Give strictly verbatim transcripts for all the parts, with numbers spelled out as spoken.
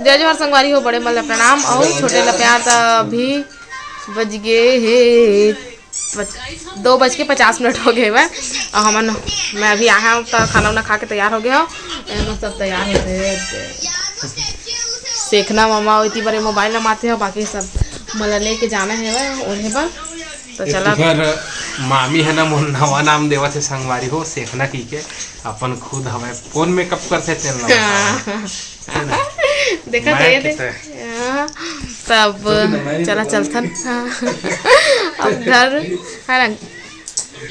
जय जोहार संगवारी हो, बड़े मन ला प्रणाम अउ छोटे ला प्यार। त अभी बज गे हे पच-, दो बज के पचास मिनट हो गए हवय। अउ हमन, मैं अभी आया हूँ त खाना उना खा के तैयार हो गया हूँ। एमा सब तैयार होते हैं। सेखना मामा इति बरे मोबाइल ला मारते हो, बाकी सब मोला लेके जाना है ओढ़े बर। तो ए चला। तुहर मामी है ना, मोर नवा नाम देवत है संगवारी हो, सेखना की के अपन खुद हवय, कौन मेकअप करथे तेन ला बताओ। हाँ। है ना? देखा मैं तो ये दे। कितना हाँ, तब चला चलथन। हाँ। अब घर है ना,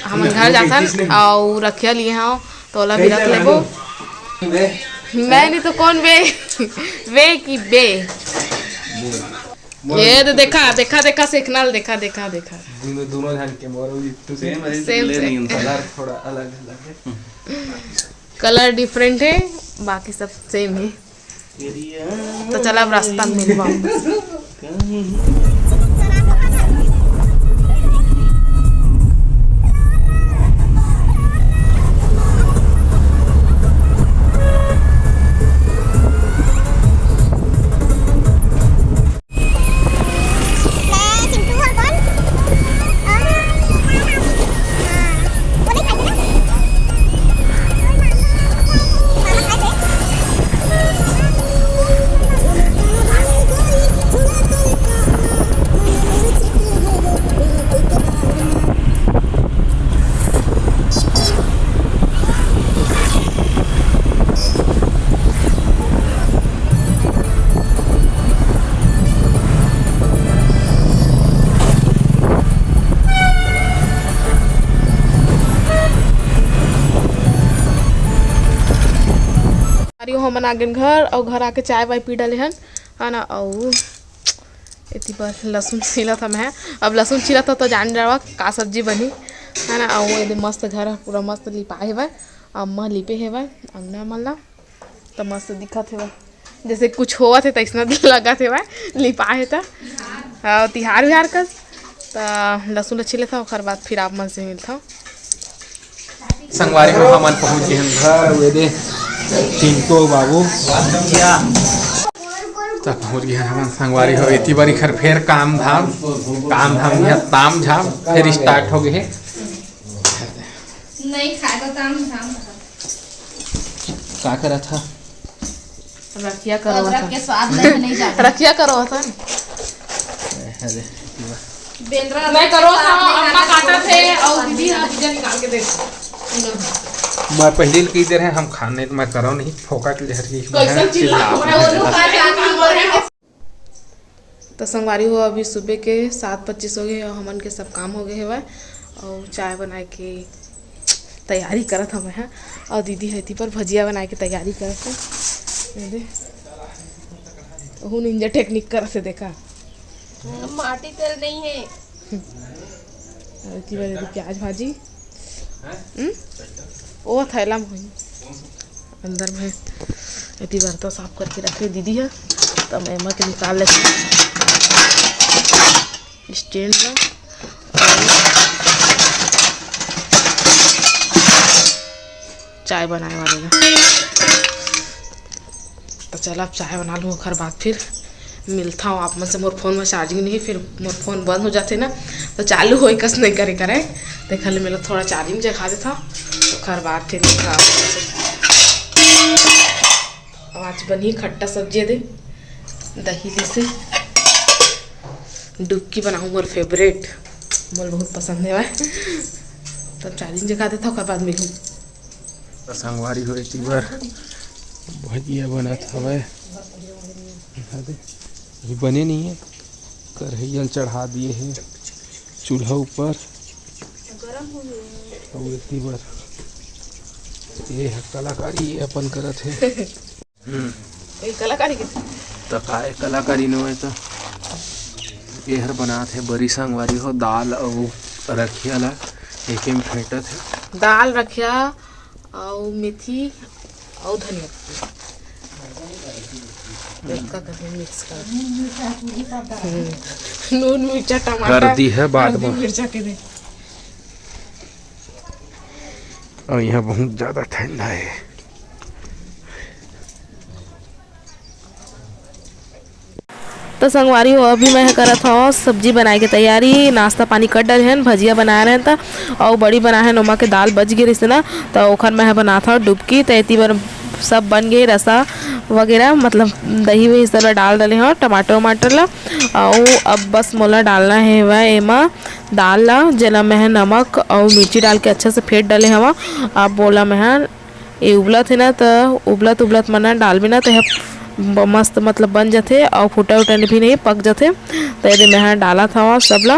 हमन घर जाथन अउ रखिया लिए हव, तोला भी रख लेबो। मैं नहीं तो कौन बे? वे की बे? ये तो देखा, देखा, देखा, सेखना ल देखा, देखा, देखा। दोनों, दोनों झन के मोर अउ जित्तू के सेम है, सेम, ले सेम। नहीं, कलर थोड़ा अलग अलग है। कलर डिफरेंट है, बाकी सब सेम है। तो चला, अब रास्ता में मिलबो। अरे, हमन आ गेन घर, अउ घर आके चाय वाय पी डाले हन, है ना। अउ एती बर लसुन छीलत हन मैं। अब लसुन छीलत हन तो जान जावा का सब्जी बनी, है ना। अउ एदे मस्त घर ह पूरा मस्त लिपाए हेवय, अम्मा लिपे हेवय अंगना मन ला। त मस्त दिखत हेवय, जैसे कुछ होवत हे तइसना लगत हेवय, लिपा हे त। अउ तिहार विहार कस त लसुन ल छीलथव, ओखर बाद फिर आप मन से मिलथव। संगवारी हो, हमन पहुंच गे हन घर। अउ एदे चिंटू अउ बाबू त पहुंच गे हन हमन संगवारी हो। एती बारी खर फेर काम धाम, काम धाम, इहाँ ताम झाम फेर स्टार्ट हो गे हे। नहीं खाए तो ताम झाम। का करत हा? रखिया करो अदरक था। के स्वाद नहीं, नहीं जाता। रखिया करो था। अरे, बेंदरा मैं अदरक करो के था, स्वाद नहीं अम्मा जाता। काटा थे और दीदी हाथ दीदी निकाल के दे। मैं पहले ही कही दे रहे हैं, हम खाने मैं करो नहीं, फोकट ले हर की कैसन चिल्ला चिल्ला। रहे हो? तो संगवारी हो, अभी सुबह के सात पच्चीस हो गए और हमन के सब काम हो गए हवय और चाय बनाए के तैयारी करत हवय, हाँ। और दीदी है पर भजिया बनाए के तैयारी करत हे। ये दे, ओहू निंजा टेक्निक करत हे, देखा। माटी तेल नहीं है। अउ एती बर एदे प्याज भाजी। हम्म? ओ थैला में होही। अंदर में एती बर्तन साफ करके रखे दीदी ह, त मैं एमा के निकाल लेथंव स्टैंड ला। चाय बनाए वाले ला। त चला, अब चाय बना लूँ, ओखर बाद फिर मिलथंव आप मन से। मोर फोन में चार्जिंग नहीं, फिर मोर फोन बंद हो जाथे ना, तो चालू होए कस नहीं करे करे। तेखर ले मैं थोड़ा चार्जिंग जगा देथंव, ओखर बाद फिर मिलथंव आप मन से। अब आज बनही खट्टा सब्जी दे, दही ली से डुबकी बनाहूँ, मोर फेवरेट, मोर बहुत पसंद हे वह। तब चार्जिंग जगा देथंव, ओखर बाद मिलहूँ। त संगवारी हो, एती बर भजिया बनत हवय। अभी बने नहीं है, करहैया ल चढ़ा दिए हे चूल्हा ऊपर। अउ एती बर ये ह कलाकारी अपन करत हे। हम्म। ये कलाकारी के त काय कलाकारी नोहे त एहर बनात हे बरी संगवारी हो, दाल अउ रखिया ला एके में फेंटत हे। दाल, रखिया अउ मेथी अउ धनिया पत्ती। एका करके मिक्स कर। हम्म। नून, मिर्चा, टमाटर, हल्दी है बाद में। मिर्चा के दे। अउ यहाँ बहुत ज्यादा ठंडा है। त संगवारी हो, अभी मैं ह करत हव सब्जी बनाए के तैयारी। नाश्ता पानी कर डरे हन, भजिया बनाए रहेन त, अउ बड़ी बनाए हन, ओमा के दाल बच गे रहिस ना, त ओखर मैं ह बनात हव डुबकी। त एती बर सब बन गे, रसा वगैरह, मतलब दही वही सब ला डाल डले हव, टमाटर वमाटर ला। अउ अब बस मोला डालना हे वह एमा दाल ला, जेला मैं ह नमक अउ मिर्ची डाल के अच्छा से फेंट डले हव। अब ओला मैं ह, ये उबलत हे ना, त उबलत उबलत मन डालबे ना, त एह ब-, मस्त मतलब बन जथे अउ फूटा उटा भी नहीं, पक जथे। त एदे मैं ह डालत हव सब ला,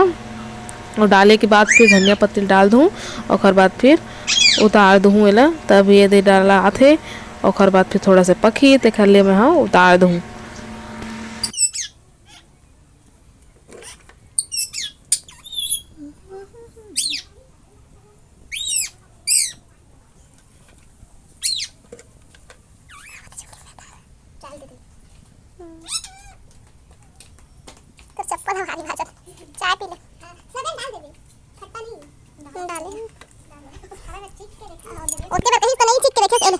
अउ डाले के बाद फिर धनिया पत्ती डाल दूँ, ओकर बाद फिर उतार दूँ एला। तब ये दे डाला आथे, ओकर बाद फिर थोड़ा से पकही, तेखर ले मैं ह उतार दूँ। तो चप्पल हमारी भाजत, चाय पी ले। खट्टा नहीं। डाले। ओके, मैं कहीं तो नहीं चीख के देखे, ले।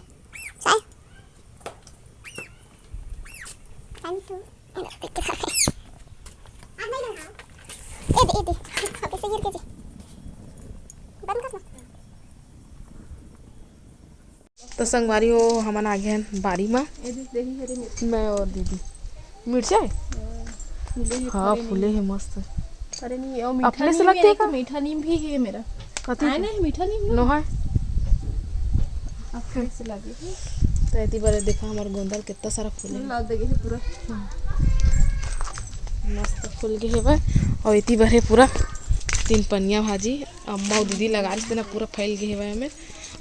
चाय। Thank you। ए दे, ए दे। ओके, से गिर के जी। बंद कर ना। तो संगवारी हो, हमन आ गए हैं बाड़ी में। ए दे, दे ही हरे मिर्च। मैं और दीदी। मिर्चा है? हाँ, फूले है, हाँ, फूले है मस्त। अरे नहीं, वो मीठा अपने से नीम लगते है का? मीठा नीम भी है मेरा। कथी आए के? ना, मीठा नीम ना। नो है। अपने से लगे है। तो एती बारे देखा, हमारे गोंदल कितना सारा फूल है। फूल ला देगे है पूरा। मस्त फूल गए है भाई। और एती बारे पूरा तीन पनिया भाजी अम्मा और दीदी लगा रही थी ना, पूरा फैल गए है भाई हमें।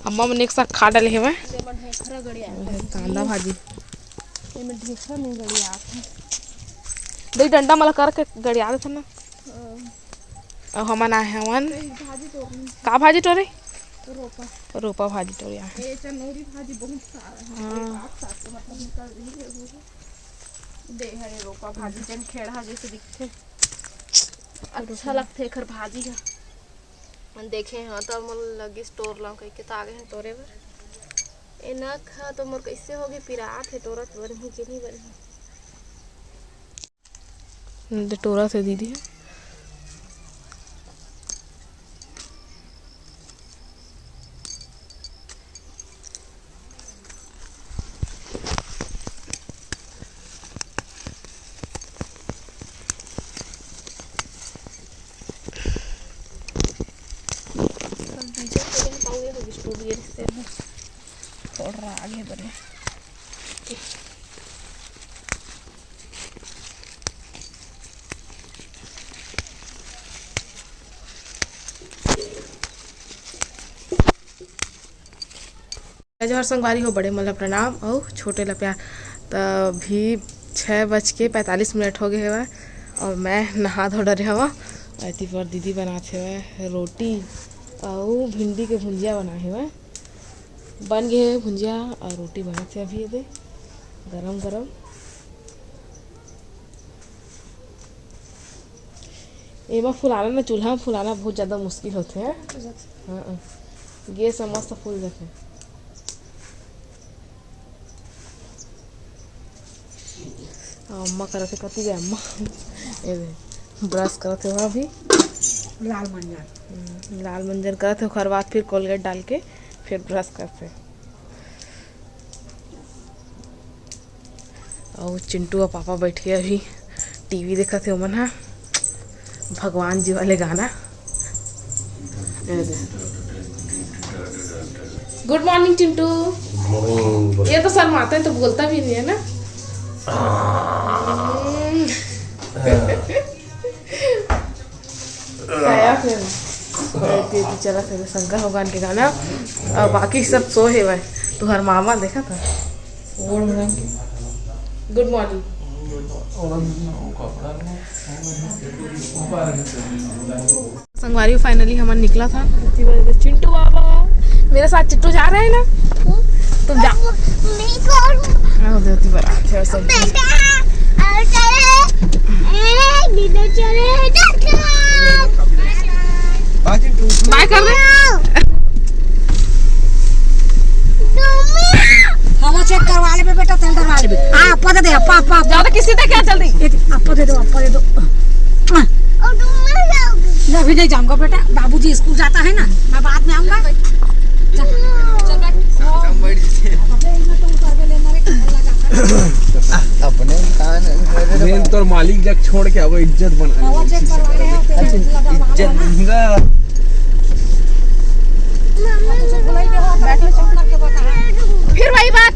अम्मा मन एक साथ खा डाले हवय। एमा ढेखरा गड़िया। कांदा भाजी। एमा ढेखरा नहीं गड़िया आथे। दही डंडा मला करके गड़िया देथे ना। हाँ। अब हमन आए हवन। तो एक भाजी टोरी। का भाजी टोरी? रोपा। रोपा भाजी टोरी आए। ये चनौरी भाजी बहुत सारा है। हाँ। एक आध साथ तो मतलब निकल रही है वो। दे हरे रोपा भाजी जन खेड़ा जैसे दिखथे। अच्छा लगथे एखर भाजी ह। देखे हव त मोला लगिस टोर लव कहिके त आ गे हन टोरे बर। ए नख ह तो मोर कइसे होगे, पिरात हे, टोरत बनही कि नइ बनही। दे टोरत हे दीदी ह। थोड़ा आगे बने। जय जोहार संगवारी हो, बड़े मन ला प्रणाम अउ छोटे ला प्यार। त अभी छः बज के पैंतालीस मिनट हो गए हवय अउ मैं नहा धो डरे हवं। एती पर दीदी बनात हवय रोटी अउ भिंडी के भुंजिया बनाए हवय। बन गए हे भुंजिया अउ रोटी बनत हे अभी एदे गरम गरम। एमा फुलाना ना, चूल्हा में फुलाना बहुत ज्यादा मुश्किल होथे, हैं? फूल जाथे। हाँ, हाँ। गैस में मस्त फूल जाथे। अम्मा करत हे, कति गे अम्मा? ए दे, brush करत हे वहाँ भी। लाल मंजन। हम्म, लाल मंजन करत हे, ओकर बाद फिर Colgate डाल के फिर brush करत हे। अउ चिंटू अउ पापा बैठ के अभी टीवी देखत हे, ओमन ह भगवान जी वाले गाना। Good morning Chintu. Morning। ये तो शर्माता है, तो बोलता भी नहीं है ना। हम्म। आया फिर। ये तो चला फिर शंकर भगवान के गाना। और बाकी सब सो हे भाई। तुहर मामा देखा था। Good morning। संगवारी, finally हमन निकला था। चिंटू बाबा, मेरे साथ चिंटू जा रहे हैं ना? तुम जा। नहीं कौन? आओ, देवती बारात है सब। बेटा, आओ चले। ए, दीदी चले, डॉक्टर। बाय कर दे। मम्मी। चेक करवा लेबे बेटा, तेल डलवा लेबे। हाँ, अप्पा दे दे, अप्पा, अप्पा, अप्पा। ज्यादा किसी तक क्या जल्दी? ये दे, अप्पा दे दो, अप्पा दे दो। हाँ। मैं अभी नहीं जाऊंगा बेटा, बाबूजी स्कूल जाता है ना, मैं बाद में आऊंगा। चल, चल बैठ। अबे, इनमें तो ऊपर के लेना रे, कमल लगा कर। अपने कान मेन तोर मालिक जग छोड़ के आवो, इज्जत बना। हाँ, वो चेक करवा रहे हो, तेल डलवा रहे हो ना। इज्जत। फिर वही बात,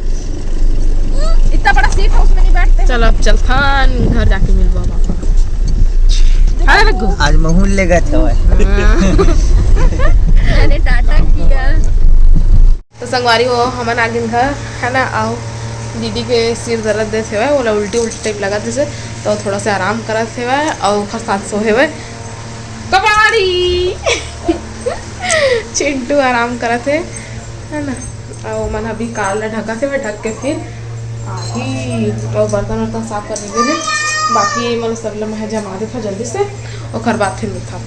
इतना बड़ा सीट है, उसमें नहीं बैठते। चलो, अब चलथन घर, जाके मिलबो अब आपको। अरे रघु। आज महूल लेगा तो है। हाँ। अरे टाटा किया। तो संगवारी हो, हमन आ गिन घर, है ना। आओ, दीदी के सिर दर्द देत हेवय, ओला उल्टी उल्टी टाइप लगत हे, तो थोड़ा से आराम करत हेवय, अउ ओखर साथ सो हेवय कबाड़ी। चिंटू आराम करत हे, है ना। अउ मन अभी कार ला ढकत हेवय, ढक के फिर आही। अउ बर्तन वर्तन साफ करने के लिए बाकी, मतलब सब ला मैं जमा देथव जल्दी से, ओखर बाद फिर मिलथव।